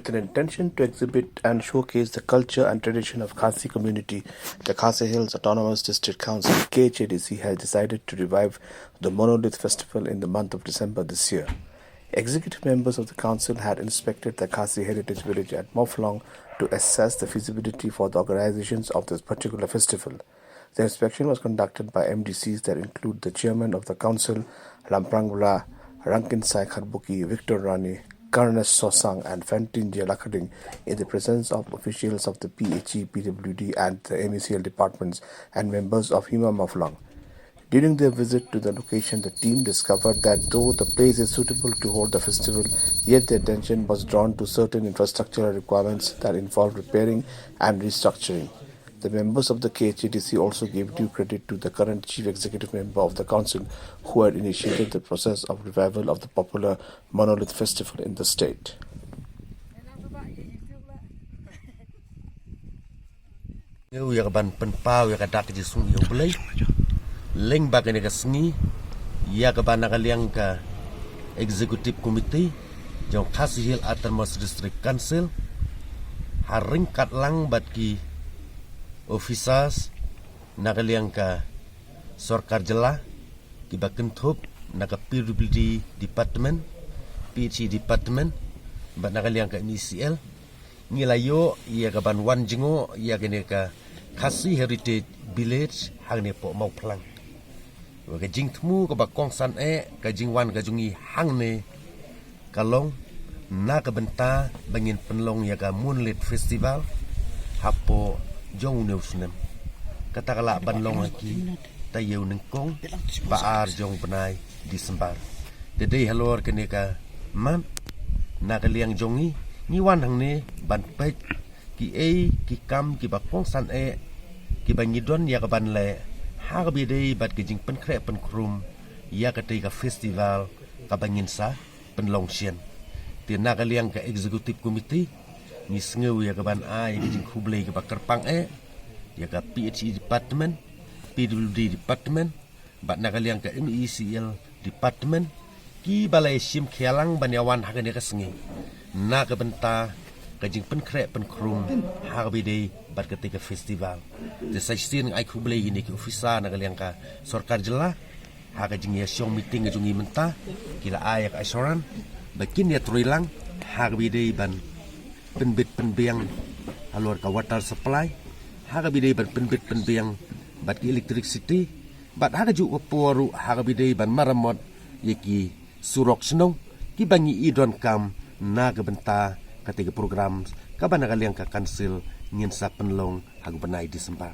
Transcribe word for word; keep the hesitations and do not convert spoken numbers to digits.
With an intention to exhibit and showcase the culture and tradition of Khasi community, the Khasi Hills Autonomous District Council, K H A D C, has decided to revive the Monolith Festival in the month of December this year. Executive members of the council had inspected the Khasi Heritage Village at Mawphlong to assess the feasibility for the organizations of this particular festival. The inspection was conducted by M D Cs that include the chairman of the council, Lamprang Bla, Rangkinsai Kharbuki, Victor Rani, Karnesh Sosang, and Fantin J Lakading, in the presence of officials of the P H E, P W D, and the M E C L departments and members of Hima Mawphlong. During their visit to the location, the team discovered that though the place is suitable to hold the festival, yet their attention was drawn to certain infrastructural requirements that involve repairing and restructuring. The members of the K H A D C also gave due credit to the current chief executive member of the council, who had initiated the process of revival of the popular Monolith Festival in the state. Ngi ïa ka ban pynpaw ïa ka dak jingsngew ïa U Blei. Lyngba kane ka sngi, ïa ka ban na ka liang ka Executive Committee jong Khasi Hills Autonomous District Council, ha ryngkat lang bad ki officers na ka liang ka sorkar jylla, kiba kynthup na ka P W D Department, P H E Department, bad na ka liang ka M E C L, ngi la ïoh ïa ka ban wan jngoh ïa kane ka Khasi Heritage Village hangne hapoh Mawphlang. Wa ka jingthmu kaba kongsan eh, ka jingwan ka jong ngi hangne ka long na ka bynta ba ngin pynlong ïa ka Monolith Festival hapoh jong une u snem. Kata ka lah ban long ha ki taïew nyngkong ba ar jong bnai December. Te dei halor kane ka mat, na ka liang jong ngi, ngi wan hangne ban peit kiei ki kam kiba kongsan eh, kiba ngi don ïa ka ban leh, ha kaba ïadei bad ka jingpynkhreh pynkhrum ïa katei ka festival kaba ngin sa pynlong shen. Te na ka liang ka Executive Committee, ngi sngew ïa ka ban ai ka jingkhublei kaba kyrpang eh ïa ka P H E Department, P W D Department, bad na ka liang ka M E C L Department, kiba la ïashim khia lang ban ïawan ha kane ka sngi na ka bynta ka jingpynkhreh pynkhrum ha kaba ïadei bad katei ka festival. Te sa shisien nga ai khublei ïa kine ki officer na ka liang ka sorkar jylla, ha ka jingïashong meeting ka jong ngi mynta, ki la ai ïa ka assurance ba kin ïatrei lang ha kaba ïadei ban pynbit pynbiang halor ka water supply, ha kaba ïadei ban pynbit pynbiang bad ki electricity, bad ha kajuh ka por ruh ha kaba ïadei ban maramot ïa ki surok shnong, kiba ngi i donkam na ka bynta katei ka program kaba na ka liang ka council ngin sa pynlong ha u bnai December.